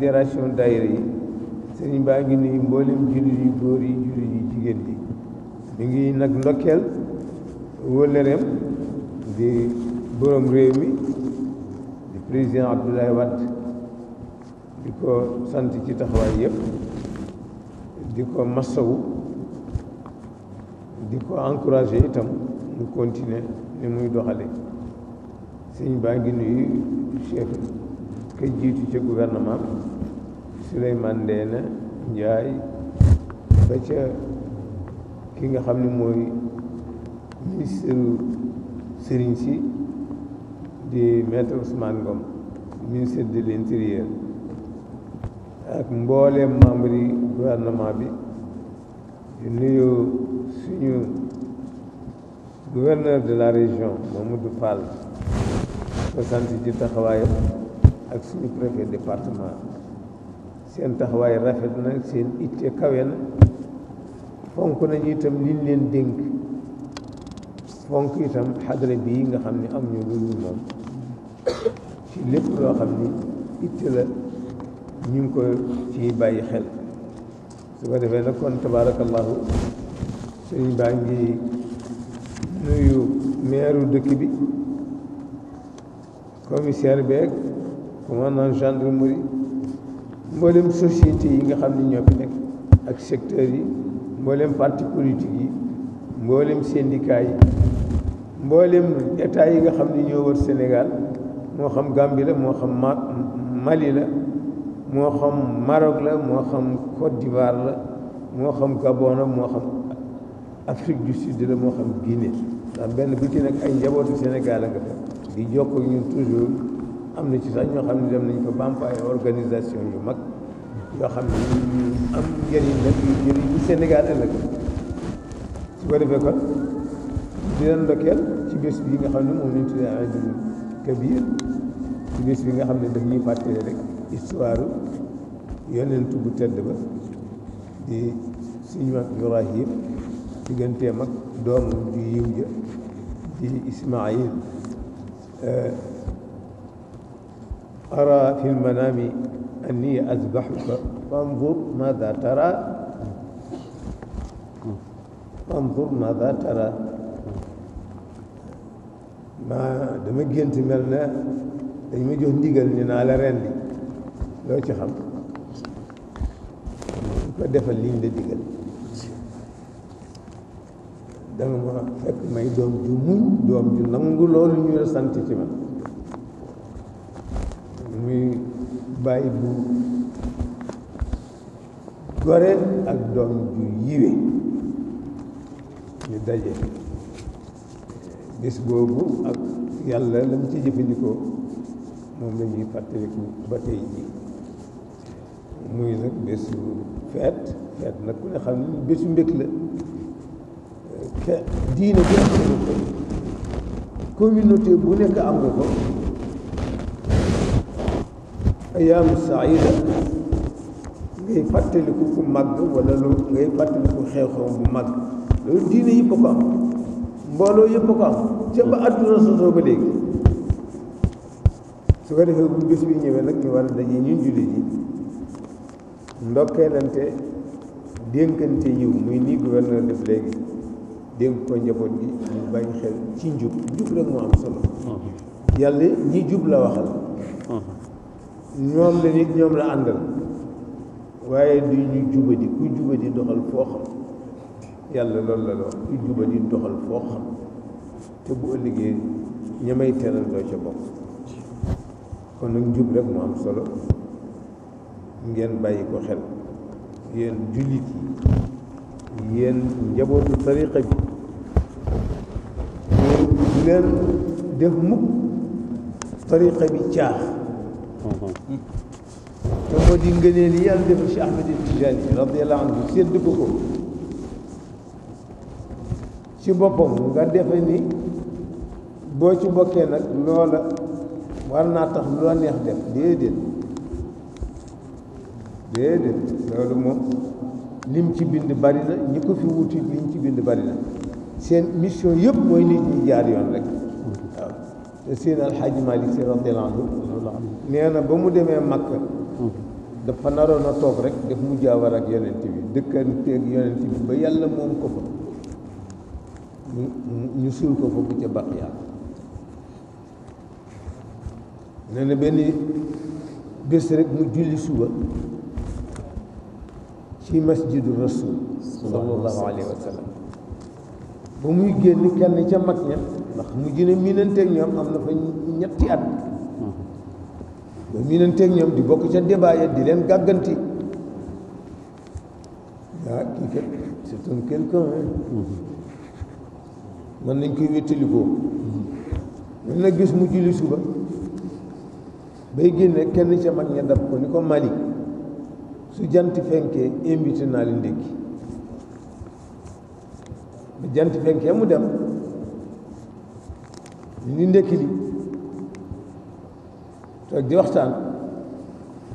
fédération daayira yi sëriñ baa ngi nuyu mboolem jullit yu góor yi jullit yu jigéen yi mi ngi nag ndokkeel wëllëreem di borom réew mi di président Abdoulaye Wade di ko sant ci taxawaay yëpp di ko massawu di ko encouragé itam mu continuer ni muy doxale sëriñ baa ngi nuyu chef ka jiitu ca gouvernement Souleymane Ndéné Ndiaye ba ca ki nga xam ne mooy ministre sëriñ si di maître Ousmane Ngom ministre de l'intérieur ak mbooleem membre yi gouvernement bi di nuyu suñu gouverneur de la région Mamadou Fall ko sant ci taxawaayam ak suñu préfet département seen taxawaay rafet na seen itte kawe na fonk nañu itam liñ leen dénk fonk itam xadra bii nga xam ne am ñu lu dul moom ci lépp loo xam ni itte la ñu ngi ko ci bàyyi xel su ko defee nag kon tabaarakallahu sëriñ baa ngi nuyu maire dëkk bi commissaire beeg commandant gendarmerie mboolem société yi nga xam ne ñoo fi nekk ak secteurs yi mboolem parti politique yi mboolem syndicat yi mboolem état yi nga xam ne ñoo wër Sénégal moo xam Gambie la moo xam Mali la moo xam Maroc la moo xam Côte d'Ivoire la moo xam Gabon la moo xam Afrique du Sud la moo xam Guinée ndax benn bu ci nekk ay njabootu Sénégal a nga fa di jokk ak ñun toujours am na ci sax ñoo xam ne dem nañ fa bamp ay organisation yu mag yoo xam ne ñu am njëriñ nag yu njëriñ bu Sénégal ëllëg su ko defee kon di leen ndokkeel ci bés bi nga xam ne moom lañ tuddee Aïdul Kabir ci bés bi nga xam ne daf ñuy fàttali rek histoire yonent bu tedd ba di suñu mag Ibrahim digganteem ak doomam ju yiw ja di Ismaïl أرى في المنام أني أذبحك فانظر ماذا ترى فانظر ماذا ترى ما dama gént mel na dañ ma jox ndigal ni naa la rendi loo ci xam ko defal liñ la digal danga ma fekk may doom ju muñ doom ju nangu loolu ñu la sant ci ma muy bàyyi bu gore ak doom ju yiwe ñu daje bés boobu ak yàlla la mu ci jëfandikoo moom la ñuy fàttaliku ba tey ji muy nag bésu feet nag ku ne xam ne bésu mbég la diine bu nekk am ko communauté bu nekk am nga ko ayaamu saida ngay fàttaliku ku màgg wala lu ngay fàttaliku xew-xew bu màgg loolu diine yëpp a ko am mbooloo yëpp a ko am ca ba àdduna sosoo ba léegi su ko defee bu bés bi ñëwee nag ñu war a daje ñun jullit yi ndokkeelante dénkante yiw muy nii gouverneur def léegi dénk ko njaboot gi ñu bàyyi xel ci njub rek moo am solo yàlla ñi jub la waxal ñoom la nit ñoom la àndal waaye du ñu jubadi ku jubadi doxal foo xam yàlla loolu la wax ku jubadi doxal foo xam te bu ëllëgee ñamay teral doo ca bokk kon nag njub rek moo am solo ngeen bàyyi ko xel yéen jullit yi yéen njabootu tariqa bi du leen def mukk tariqa bi caax te moo di ngëneel yi yàlla defal Cheikh Ahmed Tidiane radiyallahu anhu sédd ko ci boppam nga defe ni boo ci bokkee nag loola war naa tax lu la neex def déedéet loolu moom lim ci bind bari na ñi ko fi wuti liñ ci bind bari na seen mission yëpp mooy nit ñi jaar yoon rek waaw te seen alxaaji Malik Si radiyallahu anhu nee na ba mu demee Makka dafa naroon a toog rek def mu jaawar ak yonent bi dëkkanteeg yonent bi ba yàlla moom ko fa ñu suul ko foofu ca Baqiya nee na benn bés rek mu julli suba ci masjidu rasul sallallahu alayhi wa sallam ba muy génn kenn ca mag ña ndax mu gën a miinanteeg ñoom am na fa ñetti at ba miinanteeg ñoom di bokk ca débat ya di leen gàgganti kii kat c'est un quelqu'un mën nañ koy wéttalikoo mën na gis mu julli suba bay génne kenn ca mag ña dab ko ni ko Malick su jant fenkee invité naa li ndékki ba jant fenkee mu dem ni ndékki li toog di waxtaan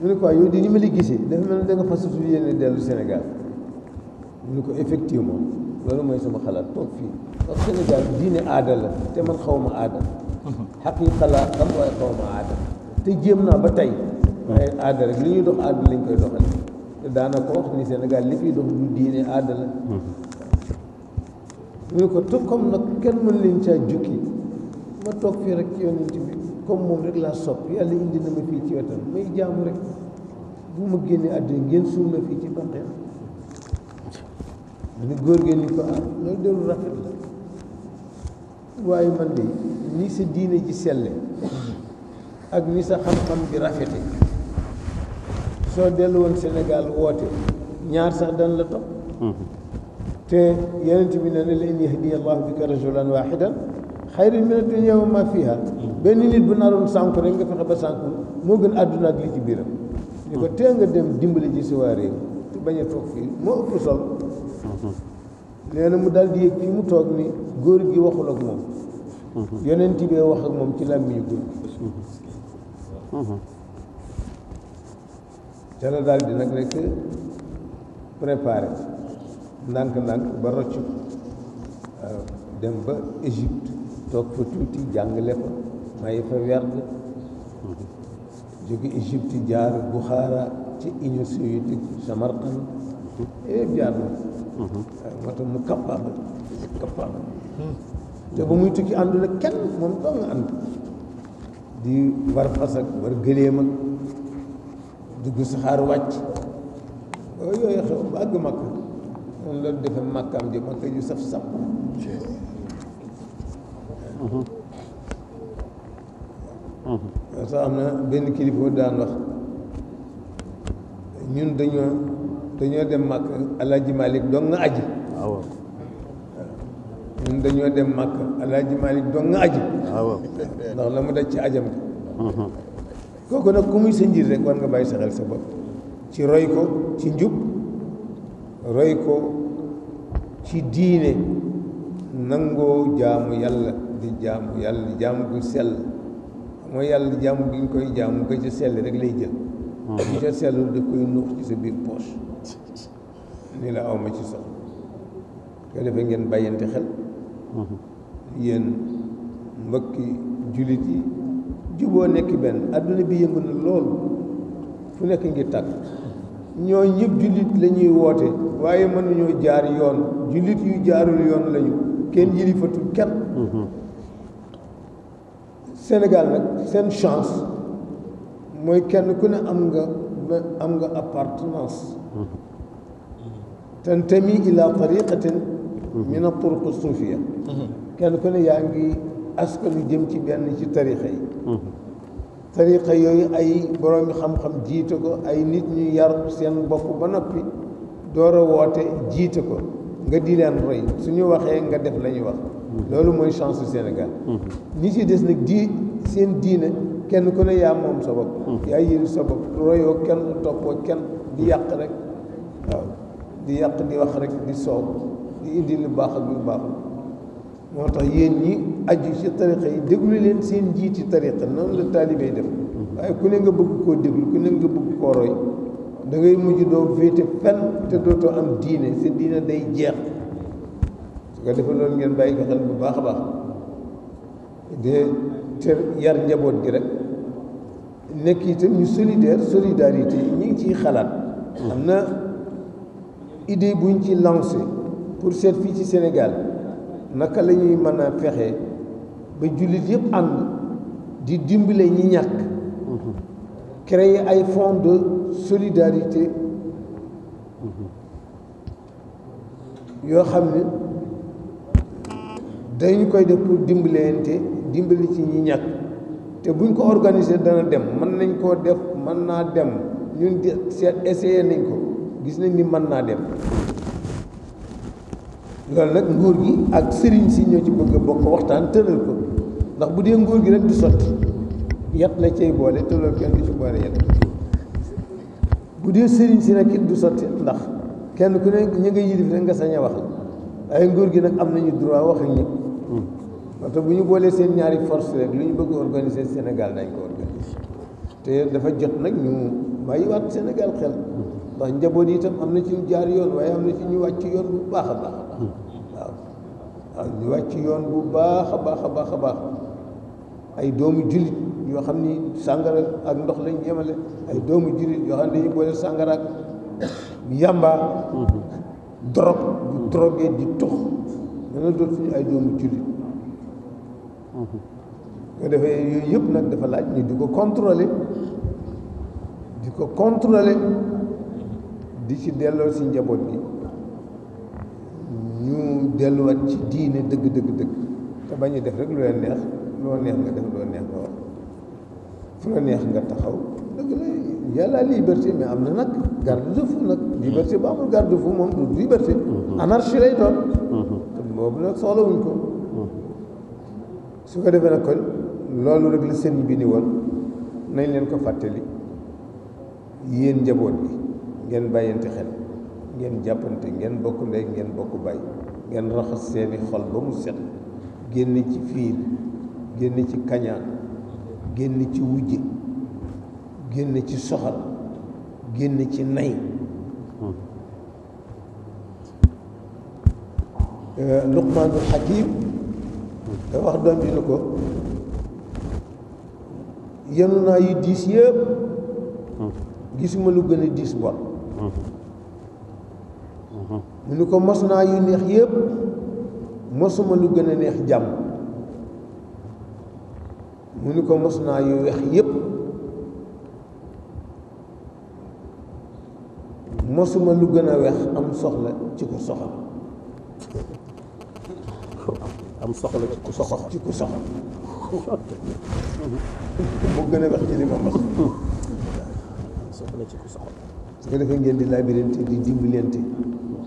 mu ne ko yow di ni ma li gisee dafa mel ne da nga fasatu yéene dellu Sénégal mu ne ko effectivement loolu mooy sama xalaat toog fii ndax Sénégal diine aada la te man xaw ma aada xaqiiqa laa xam waaye xaw ma aada te jéem naa ba tey waaye aada rek li ñuy dox aada lañ koy doxale te daana ko wax ni Sénégal li fiy dox du diine aada la mu ne ko te comme nag kenn mën leen caa jukki ma toog fii rek ci yonent bi comme moom rek laa sopp yàlla indi na ma fii ci wetam may jaamu rek bu ma génnee àddina ngeen suul ma fii ci Baqiya mu ne góor ngeen ni ko loolu dellu rafet la waaye man de ni sa diine ji selle ak ni sa xam-xam bi rafete soo dellu woon Sénégal woote ñaar sax dan la topp te yonent bi ne la in yahdiya allahu bika rajulan wahidan xayrun min ad-dunya wa ma fiha benn nit bu naroon sànku rek nga fexe ba sànku moo gën àdduna ak li ci biiram ni ko tee nga dem dimbali ji si waa réew te bañ a toog fii moo ëpp solo nee na mu daal di yëg fii mu toog ni góor gi waxul ak moom yonent bee wax ak moom ci làmmiñu góor gi ca la daal di nag rek préparé ndànk-ndànk ba rocc waaw dem ba Égypte toog fa tuuti jàngale fa may fa werd jóge Égypte jaar Bukhara ci Union soviétique Samarkand yëpp jaar na waaw moo tax mu capable te ba muy tukki àndul ak kenn moom doo nga ànd di war fas ak war gëléem ak dugg saxaar wàcc yooyu xew ba àgg Makka noonu la defe màkkaam ji Makka ju saf saf sax am na benn kilifa daan wax ñun dañoo dem Makka Alaaji Malik dong nga aji waaw ñun dañoo dem Makka Alaaji Malik dong nga aji waaw ndax la mu daj ci ajam gi kooku nag ku muy sa njiit rek war nga bàyyi sa xel sa bopp ci roy ko ci njub roy ko ci diine nangoo jaamu yàlla di jaamu gu sell mooy yàlla di jaamu gi ñu koy jaamu ko ci sell rek lay jël bu ca sellul daf koy nuux ci sa biir poche ni la awma ci soxla ko defee ngeen bàyyante xel yéen mbokki jullit yi juboo nekk benn adduna bi yëngu na loolu fu nekk ngi tàkk ñoo ñëpp jullit la ñuy woote waaye mënuñoo jaar yoon jullit yu jaarul yoon lañu kenn yilifatul kenn Sénégal nag seen chance mooy kenn ku ne am nga appartenance tantami ila tariqatin min at-turuq as-sufiyya kenn ku ne yaa ngi askanu jëm ci benn ci tariqa yi tariqa yooyu ay boroomi xam-xam jiite ko ay nit ñu yar seen bopp ba noppi door a woote jiite ko nga di leen roy suñu waxee nga def la ñuy wax loolu mooy chance du Sénégal ñi ci des nag seen diine kenn ku ne yaa moom sa bopp yaa yëri sa bopp royoo kenn toppoo kenn di yàq rek waaw di yàq di wax rek di soow di indi lu baax ak lu baaxul moo tax yéen ñi aju ci tariqa yi déglu leen seen njiiti tariqa noonu la taalibee def waaye ku ne nga bëgg koo déglu ku ne nga bëgg koo roy da ngay mujj doo féete fenn te dootoo am diine sa diine day jeex su ko defee loolu ngeen bàyyi ko xel bu baax a baax de te yar njaboot gi rek nekk itam ñu solidarité yi ñu ngi ciy xalaat am na idée buñ ci lancé pour seet fii ci Sénégal naka la ñuy mën a fexe ba jullit yëpp ànd di dimbale ñi ñàkk créer ay fonds de solidarité yoo xam ne dañu koy def pour dimbali ci ñi ñàkk te buñ ko organiser dana dem mën nañ koo def mën naa dem ñun di seet essayé nañ ko gis nañ ni mën naa dem loolu nag nguur gi ak sëriñ si ñoo ci bëgg a bokk waxtaan tëral ko ndax bu dee nguur gi rek du sotti yat la cay boole te loolu kenn du ci boole yat bu dee sëriñ si nag it du sotti ndax kenn ku ne ñu nga yilif rek nga sañ a wax la ay nguur gi nag am nañu droit wax ak ñëpp parce que bu ñu boolee seen ñaari force rek lu ñu bëgg organiser Sénégal dañ ko organiser te dafa jot nag ñu bàyyiwaat Sénégal xel ndax njaboot yi itam am na ci ñu jaar yoon waaye am na ci ñu wàcc yoon bu baax a baax a baax waaw ñu wàcc yoon bu baax a baax a baax a baax ay doomu jullit yoo xam ni sàngara ak ndox lañ yemale ay doomu jullit yoo xam ne dañuy boole sàngara ak yamba drogue du drogué di tux dana doon suñu ay doomu jullit ko defee yooyu yëpp nag dafa laaj ñu di ko contrôler di ci delloo si njaboot gi ñu delluwaat ci diine dëgg te bañ a def rek lu leen neex loo neex nga def loo neex nga wax fu la neex nga taxaw dëgg la yàlla liberté mais am na nag garde-fou nag liberté bu amul garde-fou moom du liberté anarchie lay doon te boobu nag soxlawuñ ko su ko defee nag kon loolu rek la sëriñ bi ni woon nañ leen ko fàttali yéen njaboot bi ngeen bàyyante xel ngeen jàppante ngeen bokk ndey ngeen bokk bàyyi ngeen raxas seeni xol ba mu set génn ci fiir génn ci kañaan génn ci wujje génn ci soxal génn ci nay Luqmaanul Hakim da wax doom ji ni ko yenu naa yu diis yëpp gisuma lu gën a diis bor mu ni ko mos naa yu neex yëpp mosuma lu gën a neex jàmm mu ni ko mos naa yu wex yëpp mosuma lu gën a wex am soxla ci ku soxal am soxla ci ku soxal mu gën a wex ci li ma mos soxla ci ku soxal su ko defee ngeen di labirante di dimbalante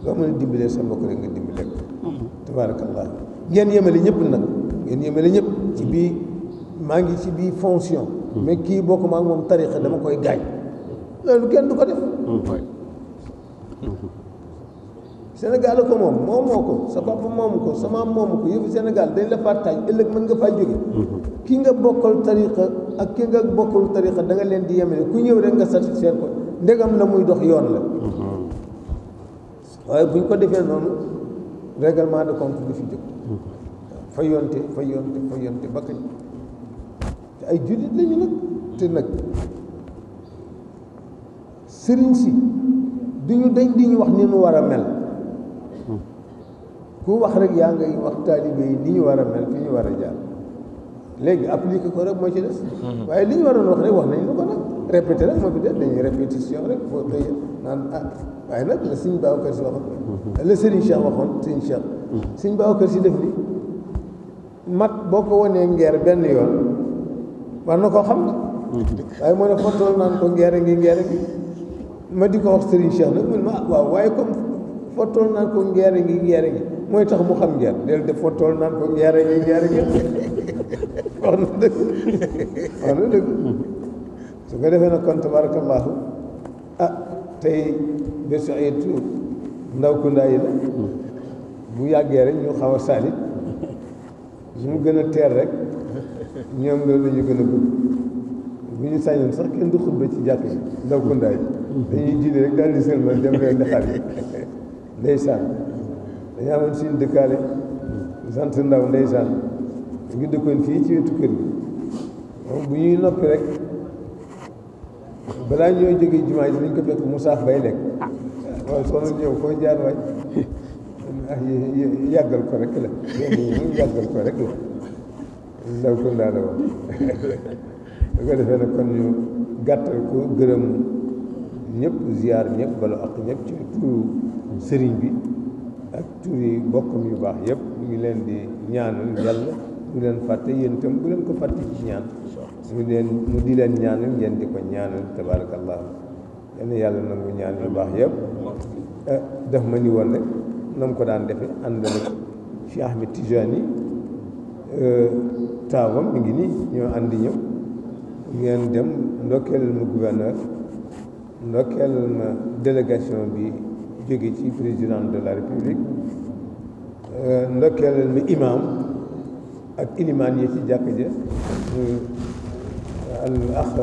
loo mën a dimbalee sa mbokk rek nga dimbale ko tabaarakallah ngeen yemale ñëpp nag ngeen yemale ñëpp ci bii maa ngi ci bii fonction mais kii bokk maa ngi moom tarixa dama koy gaañ loolu kenn du ko def Sénégal la ko moom moomoo ko sa papa moomu ko sa maam moomu ko yëfu Sénégal dañ la fàttaaj ëllëg mën nga faa jóge ki nga bokkal tarixa ak ki nga bokkal tarixa da nga leen di yemale ku ñëw rek nga satisfaire ko ndegam la muy dox yoon la waaye buñ ko defee noonu règlement de compte du fi jóg fa yonte ba kañ te ay jullit lañu nag te nag sëriñ si duñu dañ di ñu wax ni ñu war a mel ku wax rek yaa ngay wax taalibe yi ni ñu war a mel fi ñu war a jaar léegi appliqué ko rek moo ci des waaye li ñu waroon wax rek wax nañ lu ko nag répété rek moo fi des dañuy répétition rek foo xëy naan waaye nag la sëñ Babacar Si waxoon la sëriñ Cheikh waxoon sëñ Babacar Si def li mag boo ko wanee ngeer benn yoon war na koo xam waaye moo ne fottool naan ko ngeere ngi ma di ko wax sëriñ Cheikh nag mun ma waaw waaye comme fottool naan ko ngeere ngi mooy tax mu xam ngeer del def fottool naan ko ngeere ngi wax na dëgg su ko defee nag kon tabarakallahu tey bésu aytu ndaw ku ndaa yi la bu yàggee rek ñu xaw a saalit mu gën a teer rek ñoom loolu la ñu gën a bëgg bu ñu sañoon sax kenn du xutba ci jàkk yi ndaw ku ndaa yi dañuy julli rek daal di sëlmal dem leen di xaar yi ndeysaan dañu amoon suñu dëkkaale sant ndaw ndeysaan ñu ngi dëkkoon fii ci wetu kër gi moom bu ñuy noppi rek balaa ñoo jógee jumaa ji dañ ko fekk mu saaf bay lekk waaw soo nag ñëw foo jaar waay yàggal ko rek la mu yàggal ko rek la ndaw ko ndaa la woon da ko defee nag kon ñu gàttal ko gërëm ñëpp ziar ñëpp balu ak ñëpp ci turu sëriñ bi ak turi bokkam yu baax yëpp ñu ngi leen di ñaanal yàlla du leen fàtte yéen itam bu leen ko fàtte ci ñaan mu di leen ñaanal ngeen di ko ñaanal tabarakallah yal yàlla nangu ñaan yu baax yëpp def ma ni woon rek na mu ko daan defe ànd nag Cheikh Ahmed Tijani taawam mi ngi nii ñoo àndi ñëw ngeen dem ndokkeelal ma gouverneur ndokkeelal ma délégation bi jóge ci président de la république ndokkeelal ma imam ak ilimaan yi ci jàkk ja al akh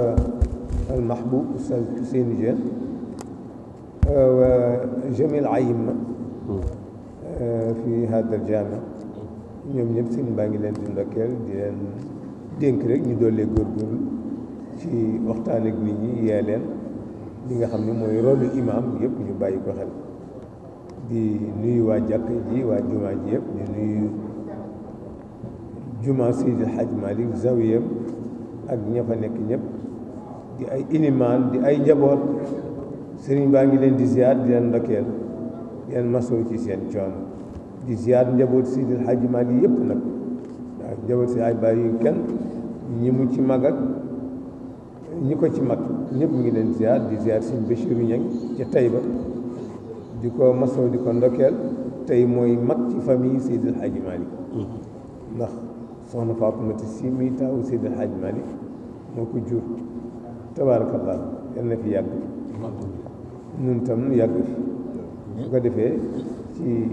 al mahbub Oustaz Ousseynou Diène wa jamil ayima fi hada al jami ñoom ñëpp sëñ baa ngi leen di ndokkeel di leen dénk rek ñu doolee góorgóorlu ci waxtaan ak nit ñi yee leen li nga xam ne mooy rôle imam yëpp ñu bàyyi ko xel di nuyu waa jàkk ji waa jumaa ji yëpp di nuyu jumaa Seydi El Hadj Malick zawiyam ak ña fa nekk ñëpp di ay ilimaan di ay njaboot sëriñ baa ngi leen di ziar di leen ndokkeel di leen masoo ci seen coono di ziar njaboot Seydi El Hadj Malick yëpp nag waaw njaboot si ay bàyyi kenn ñi mu ci mag ak ñi ko ci mag ñëpp mu ngi leen ziar di ziar suñ Bachiru Ñang ca Tayba di ko masoo di ko ndokkeel tey mooy mag ci famille Seydi El Hadj Malick ndax soxna Faatumata Si mi taawu Seydi El Hadj Malick moo ko jur tabaarakallah yal na fi yàgg nun tam yàgg fi su ko defee ci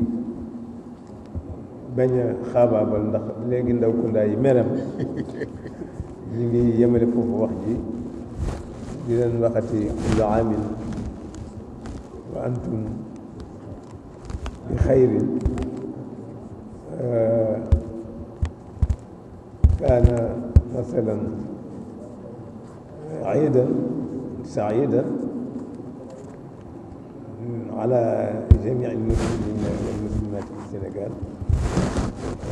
bañ a xaabaabal ndax léegi ndaw kundaa yi meram ñu ngi yemale foofu wax ji di leen waxati kullu aamin wa antum bi xayrin kaana masalan ciidan saciidan ala jamii almuslimina walmuslimat fi Sénégal.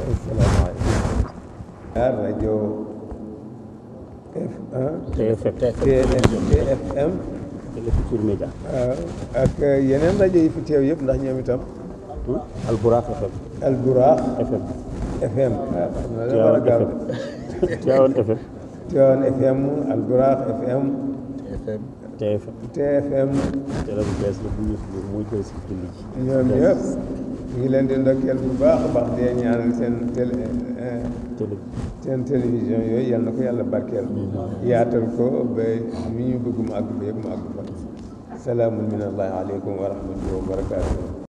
Assalaamu aleykum. rajo TFM Télé Futurs Médias ak yeneen rajo yi fi teew yëpp ndax ñoom itam Alburaax FM Alburaax FM FM Tivaouane FM Tivaouane FM Alburaax FM TFM TFM télé bu bees la bu ñu muy jël si julli ji ñoom ñëpp ñu ngi leen di ndokkeel bu baax a baax di ñaanal seen télévision yooyu yal na ko yàlla barkeel yaatal ko ba mi ñu bëgg mu àgg ba yëpp mu àgg fa salaamun min allahi aleykum wa rahmatullahi wa barakatuh